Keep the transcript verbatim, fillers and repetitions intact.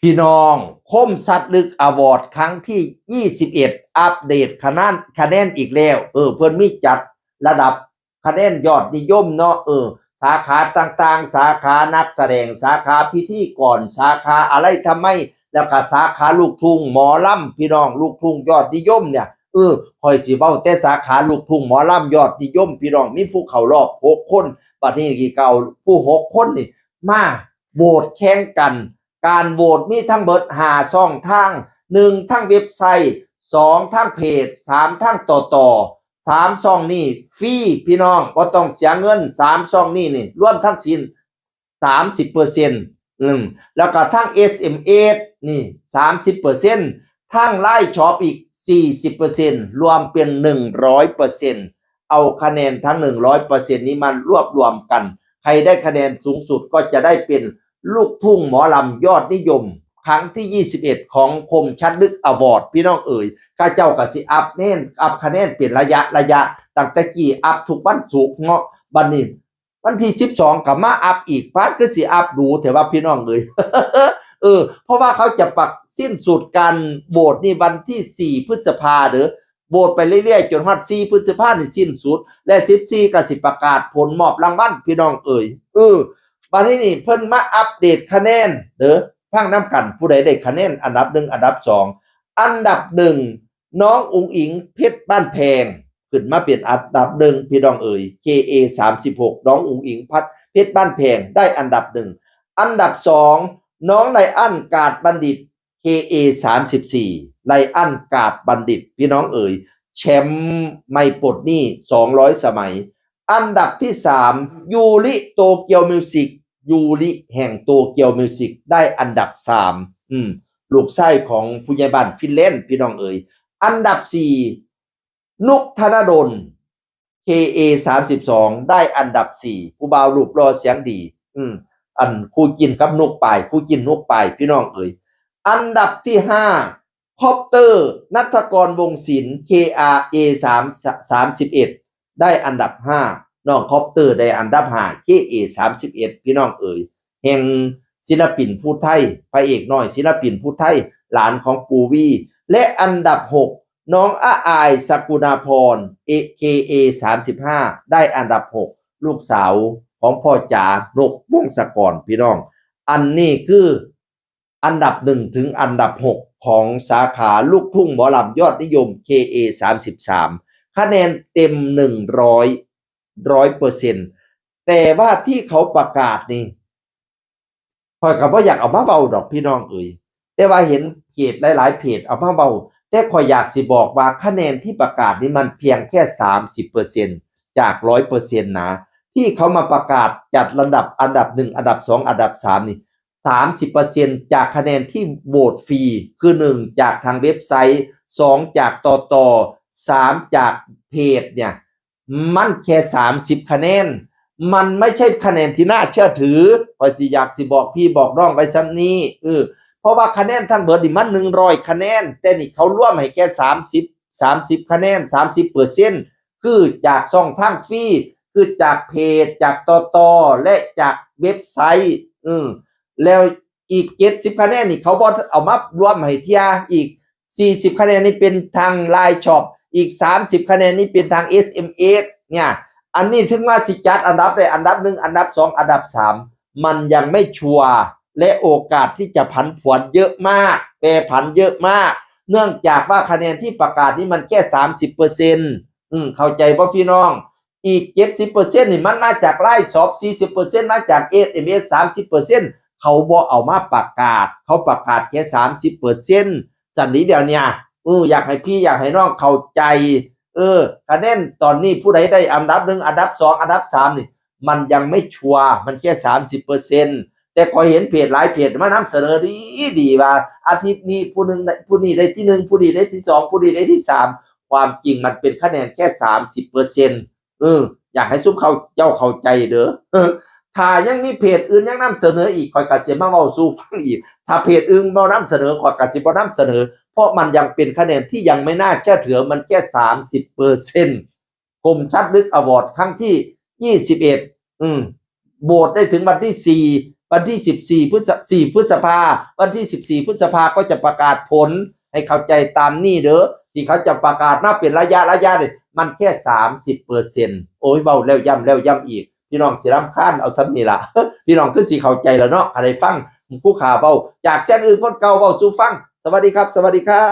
พี่น้อง คมชัดลึกอวอร์ดครั้งที่ยี่สิบเอ็ด อัปเดตคะแนน คะแนนอีกแล้ว เออ เพิ่นมีจัดระดับคะแนนยอดนิยมเนาะ เออ สาขาต่างๆ สาขานักแสดง สาขาพิธีกร สาขาอะไรทำไม แล้วก็สาขาลูกทุ่งหมอลำ พี่น้อง ลูกทุ่งยอดนิยมเนี่ย เออ ข่อยสิเว้าแต่สาขาลูกทุ่งหมอลำยอดนิยม พี่น้อง มีผู้เข้ารอบหกคน บัดนี้ก็เอาผู้หกคนนี่มาโหวตแข่งกัน การโหวตมีทั้งเบิดห้าช่องทาง หนึ่ง ทางเว็บไซต์ สอง ทางเพจ สาม ทางต่อต่อ สาม ช่องนี้ฟรี พี่น้อง บ่ต้องเสียเงิน สาม ช่องนี้นี่ รวมทั้งสิ้น สามสิบเปอร์เซ็นต์ อืม แล้วก็ทาง เอส เอ็ม เอส นี่ สามสิบเปอร์เซ็นต์ ทาง ไลน์ Shop อีก สี่สิบเปอร์เซ็นต์ รวมเป็น หนึ่งร้อยเปอร์เซ็นต์ เอาคะแนนทั้ง หนึ่งร้อยเปอร์เซ็นต์ นี้มารวบรวมกัน ใครได้คะแนนสูงสุดก็จะได้เป็นลูกทุ่งหมอลำยอดนิยม ครั้งที่ยี่สิบเอ็ด ของคมชัดลึกอวอร์ด พี่น้องเอ๋ย เขาเจ้าก็สิอัปแนน อัปคะแนนเป็นระยะระยะ ตั้งแต่กี้อัปทุกวันศุกร์เนาะ บัดนี้ วันที่สิบสองก็มาอัปอีก ปาดคือสิอัปดูแท้ว่า พี่น้องเอ๋ย เออ เพราะว่าเขาจะประสิ้นสุดการโหวตนี่วันที่สี่พฤษภาเด้อ โหวตไปเรื่อยๆ จนฮอดสี่พฤษภานี่สิ้นสุด และสิบสี่ก็สิประกาศผลมอบรางวัล พี่น้องเอ๋ย เออ บัดนี้นี่เพิ่นมาอัปเดตคะแนนเด้อ ฟังนำกัน ผู้ใดได้คะแนนอันดับหนึ่ง อันดับสอง อันดับหนึ่ง น้องอุ๋งอิ๋ง เพชรบ้านแพง ขึ้นมาเป็นอันดับหนึ่ง พี่น้องเอ๋ย เคเอ สามสิบหก น้องอุ๋งอิ๋ง พัด เพชรบ้านแพง ได้อันดับหนึ่ง อันดับสอง น้องไลอ้อน กาดบัณฑิต เคเอ สามสิบสี่ ไลอ้อน กาดบัณฑิต พี่น้องเอ๋ย แชมป์ไม่ปลดหนี้ สองร้อย สมัย อันดับที่สาม ยูริ โตเกียวมิวสิก ยูริ แห่งโตเกียวมิวสิก ได้อันดับสาม อืม ลูกชายของผู้ใหญ่บ้านฟินแลนด์ พี่น้องเอ๋ย อันดับสี่ นุกธนดล เคเอ สามสิบสอง ได้อันดับสี่ ผู้บ่าวรูปหล่อเสียงดี อืม อันคู่จิ้นกับนุกปาย คู่จิ้นนุกปาย พี่น้องเอ๋ย อันดับที่ห้า คอปเตอร์ ณัฐกร วงศ์ศิลป์ เคอาร์เอ สาม สามสิบเอ็ด ได้อันดับห้า น้องคอปเตอร์ได้อันดับห้า เคเอ สามสิบเอ็ด พี่น้องเอ๋ย แห่งศิลปินผู้ไทย พระเอกน้อยศิลปินผู้ไทย หลานของปู่วี และอันดับหก น้องอาอาย สกุณาพร เอ เคเอ สามสิบห้า ได้อันดับหก ลูกสาวของพ่อจ๋า นก วงศกร พี่น้อง อันนี้คืออันดับหนึ่งถึงอันดับหก ของสาขาลูกทุ่งหมอลำยอดนิยม เคเอ สามสิบสาม คะแนนเต็ม หนึ่งร้อย ร้อยเปอร์เซ็นต์ แต่ว่าที่เขาประกาศนี่ ข่อยก็บ่อยากเอามาเว้าดอกพี่น้องเอ๋ย แต่ว่าเห็นเพจหลายๆเพจเอามาเว้า แต่ข่อยอยากสิบอกว่าคะแนนที่ประกาศนี่มันเพียงแค่ สามสิบเปอร์เซ็นต์ จาก ร้อยเปอร์เซ็นต์ นะ ที่เขามาประกาศจัดลำดับอันดับหนึ่ง อันดับสอง อันดับสาม นี่ สามสิบเปอร์เซ็นต์ จากคะแนนที่โหวตฟรี คือ หนึ่ง จากทางเว็บไซต์ สอง จาก ตต สาม จากเพจเนี่ย มันแค่ สามสิบ คะแนน มันไม่ใช่คะแนนที่น่าเชื่อถือ ข้อยสิอยากสิบอกพี่บอกน้องไว้ส่ำนี้ เออ เพราะว่าคะแนนทั้งเบิดนี่มัน หนึ่งร้อย คะแนน แต่นี่เขารวมให้แค่ สามสิบ สามสิบ คะแนน สามสิบเปอร์เซ็นต์ คือจากช่องทางฟรี คือจากเพจ จาก ตต และจากเว็บไซต์ เออ แล้วอีก เจ็ดสิบ คะแนนนี่เขาบ่เอามารวมให้เทื่อ อีก สี่สิบ คะแนนนี่เป็นทาง ไลน์ Shop อีก สามสิบ คะแนนนี่เป็นทาง เอส เอ็ม เอส เนี่ย อันนี้ถึงว่าสิจัดอันดับได้อันดับหนึ่ง อันดับสอง อันดับสาม มันยังไม่ชัวร์ และโอกาสที่จะผันผวนเยอะมาก แปรผันเยอะมาก เนื่องจากว่าคะแนนที่ประกาศนี่มันแค่ สามสิบเปอร์เซ็นต์ อืม เข้าใจบ่พี่น้อง อีก เจ็ดสิบเปอร์เซ็นต์ นี่มันมาจาก ไลน์ Shop สี่สิบเปอร์เซ็นต์ มาจาก เอส เอ็ม เอส สามสิบเปอร์เซ็นต์ เขาบ่เอามาประกาศ เขาประกาศแค่ สามสิบเปอร์เซ็นต์ ซั่นนี้เดี๋ยวเนี่ย เออ อยากให้พี่อยากให้น้องเข้าใจ เออ คะแนนตอนนี้ผู้ใดได้อันดับหนึ่ง อันดับสอง อันดับสาม นี่ มันยังไม่ชัวร์ มันแค่ สามสิบเปอร์เซ็นต์ แต่ข้อยเห็นเพจหลายเพจมานำเสนอดีดีว่า อาทิตย์นี้ผู้หนึ่งได้ ผู้นี้ได้ที่หนึ่ง ผู้นี้ได้ที่สอง ผู้นี้ได้ที่สาม ความจริงมันเป็นคะแนนแค่ สามสิบเปอร์เซ็นต์ เออ อยากให้ซุมเขาเจ้าเข้าใจเด้อ เออ ถ้ายังมีเพจอื่นยังนำเสนออีก ข้อยก็สิมาเว้าสู่ฟังอีก ถ้าเพจอื่นบ่นำเสนอ ข้อยก็สิบ่นำเสนอ เพราะมันยังเป็นคะแนนที่ยังไม่น่าเชื่อถือ มันแค่ สามสิบเปอร์เซ็นต์ คมชัดลึกอวอร์ดครั้งที่ ยี่สิบเอ็ด อืม โหวตได้ถึงวันที่ สี่ วันที่สิบสี่พฤษสี่พฤษภา วันที่สิบสี่พฤษภาก็จะประกาศผล ให้เข้าใจตามนี้เด้อ ที่เขาจะประกาศมาเป็นระยะระยะเนี่ยมันแค่สามสิบเปอร์เซ็นต์ โอ้ย เว้าแล้วย้ำแล้วย้ำอีก พี่น้องสิรำคาญเอาซ้ำนี่ล่ะ พี่น้องคือสิเข้าใจแล้วเนาะ อะไรฟังผู้ข่าวเว้า จากแซงอื่นคนเก่าเว้าสู่ฟัง สวัสดีครับ สวัสดีครับ